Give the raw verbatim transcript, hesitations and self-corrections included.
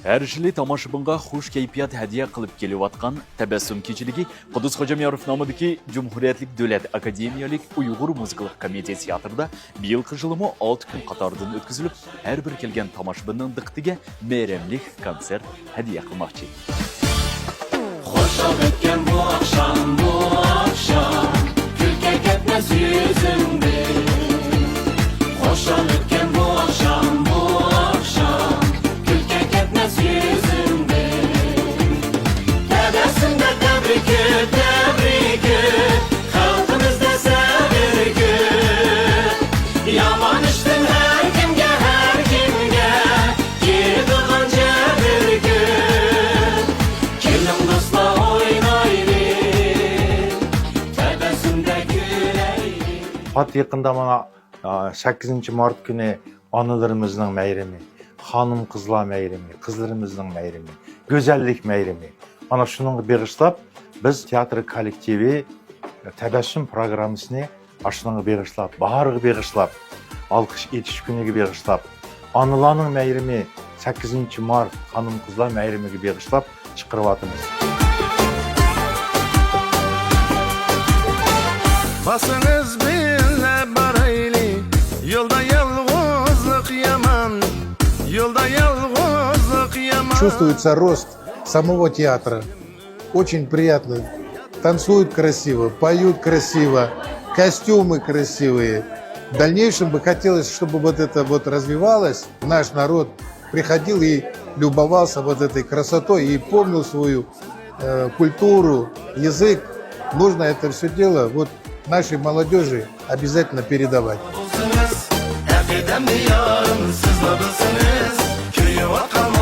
ھەر يىلى تاماشىبىنغا خۇش كەيپىيات ھەدىيە قىلىپ كېلىۋاتقان تەبەسسۇم كېچىلىكى قۇددۇس خوجامياروف نامىدىكى جۇمھۇرىيەتلىك دۆلەت ئاكادېمىيەلىك ئۇيغۇر مۇزىكىلىق كومېدىيە تىياتىرىدا بىيىلقى يىلىمۇ ئالتە كۈن قاتارىدىن ئۆتكۈزۈلۈپ، ھەر بىر كەلگەن تاماشىبىننىڭ دىققىتىگە مەيرەملىك كونسېرت ھەدىيە قىلماقچى. خۇشال ئۆتكەن بۇ ئاخشام، بۇ ئاخشام، كۈلكە كەتمەس يۈزۈمدىن. خۇشال ئۆتكەن بۇ ئاخشام، بۇ ئاخشام، كۈلكە كەتمەس يۈزۈمدىن. تەبەسسۇمدە تەبرىك كۆپ، تەبرىك كۆپ، خەلقىمىزدە سەۋر كۆپ. يامان ئىشتىن ھەر كىمگە، ھەر كىمگە كېلىدىغان جەبىر كۆپ. كېلىڭ دوستلار ئوينايلى، تەبەسسۇمدە كۈلەيلى. پات يېقىندا مانا، ئا، سەككىزىنچى مارت كۈنى ئانىلىرىمىزنىڭ مەيرىمى، خانىم-قىزلار مەيرىمى، قىزلىرىمىزنىڭ مەيرىمى، گۈزەللىك مەيرىمى. مانا شۇنىڭغا بېغىشلاپ، بىز تىياتىر كوللېكتىۋى تەبەسسۇم پروگراممىسىنى ئاشۇنىڭغا بېغىشلاپ، باھارغا بېغىشلاپ، ئالقىش ئېيتىش كۈنىگە بېغىشلاپ، ئانىلارنىڭ مەيرىمى، سەككىزىنچى مارت خانىم-قىزلار مەيرىمىگە بېغىشلاپ چىقىرىۋاتىمىز. باسىڭىز بىللە بارايلى، يولدا يالغۇزلۇق يامان، يولدا يالغۇزلۇق يامان. Чувствуется рост самого театра. Очень приятно. Танцуют красиво, поют красиво, костюмы красивые. В дальнейшем бы хотелось, чтобы вот это вот развивалось, наш народ приходил и любовался вот этой красотой и помнил свою, э, культуру, язык. Нужно это всё дело вот нашей молодёжи обязательно передавать. Болсаңыз, әкидәм диярым, сіз бар білсеңіз, күйіп атқан